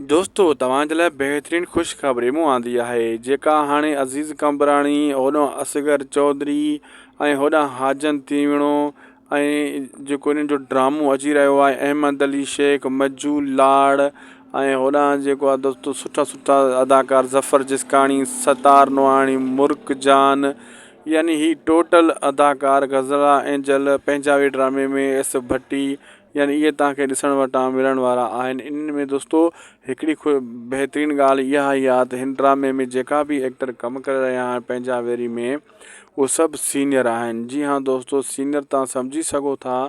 دوستو توهان جي لاء بهترين خوشخبري مون آندي آهي جيڪا هاڻي عزيز قمبراڻي هوڏانهن اصغر چوڌري ۽ هوڏانهن حاجن تيوڻو ۽ جيڪو انهن جو ڊرامو اچي رهيو آهي احمد علي شيخ مجو لاڙ ۽ هوڏانهن جيڪو آهي دوستو سٺا سٺا اداڪار ظفر جسڪاڻي ستار نوحاڻي مرڪ جان يعني هي ٽوٽل اداڪار غزلا اينجل پنهنجا وي ڊرامي ۾ ايس ڀٽي يعني اهي توهان کي ڏسڻ وٽان ملڻ وارا آهن انهن ۾ دوستو هڪڙي بهترين ڳالهه اها ئي آهي ته هن ڊرامي ۾ جيڪا به ايڪٽر ڪم ڪري رهيا آهن پنهنجا ويري ۾ اهي سڀ سينئر آهن جي ها دوستو سينئر توهان سمجهي سگهو ٿا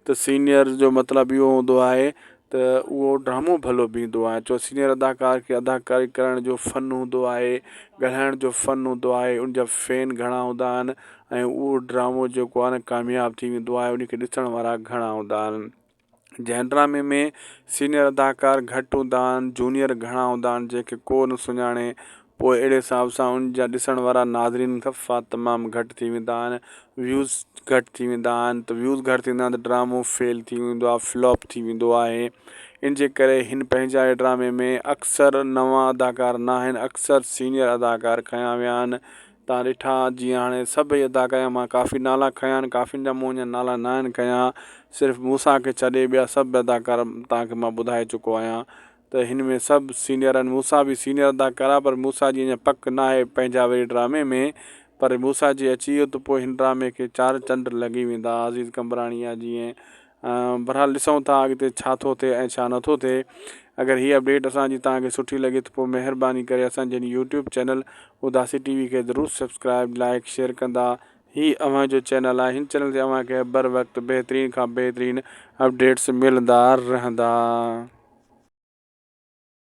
ته سينئر جو مطلب اهو هوندو آهي ته اهو ڊرامو ڀلو بيهندو آهي ڇو سينئر اداڪار کي اداڪاري ڪرڻ جو فن هوندو آهي ڳالهائڻ جو فن هوندو آهي ان جا فين گهڻا هوندا آهن ۽ اهو ڊرامو جيڪو آهي نه ڪامياب ٿي ويندو آهي ان کي ڏسڻ وارا گهڻا هوندا آهن جنهن ڊرامي ۾ سينئر اداڪار گهٽ هوندا آهن جونيئر گهڻا هوندا آهن جنهن کي ڪو نه سڃاڻي پوء اهڙي حساب سان ان جا ڏسڻ وارا ناظرين صفا تمام گهٽ ٿي ويندا آهن ويوز گهٽ ٿي ويندا آهن ته ويوز گهٽ ٿيندا آهن ته ڊرامو فيل ٿي ويندو آهي فلاپ ٿي ويندو آهي ان جي ڪري هن پنهنجا ڊرامي ۾ اڪثر نوان اداڪار نه آهن اڪثر سينئر اداڪار کنيا ويا آهن تان ڏٺا جيئن هاڻي سڀئي اداڪار جا مان ڪافي نالا کنيا آهن ڪافين جا مون اڃا نالا نه آهن کنيا صرف موسيٰ کي ڇڏي ٻيا سڀ اداڪار توهان کي مان ٻڌائي چڪو آهيان ته هن ۾ سڀ سينئر آهن موسيٰ به سينئر اداڪار آهي پر موسيٰ جي اڃا پڪ نه آهي پنهنجا وري ڊرامي ۾ پر موسيٰ جي اچي ويو ته پوء هن ڊرامي کي چار چنڊ لڳي ويندا عزيز قمبراڻي آهي جيئن بھرحال ڏسون ٿا اڳتي ڇا ٿو ٿئي ۽ ڇا نٿو ٿئي اگر هي اپڊيٽ اسان جي توهان کي سٺي لڳي ته پوء مهرباني ڪري اسان جي يوٽيوب چينل اداسي ٽي وي کي ضرور سبسڪرائب لائڪ شيئر ڪندا هي اوهان جو چينل آهي هن چينل تي اوهان کي بر وقت بهترين کان بهترين اپڊيٽس ملندا رهندا.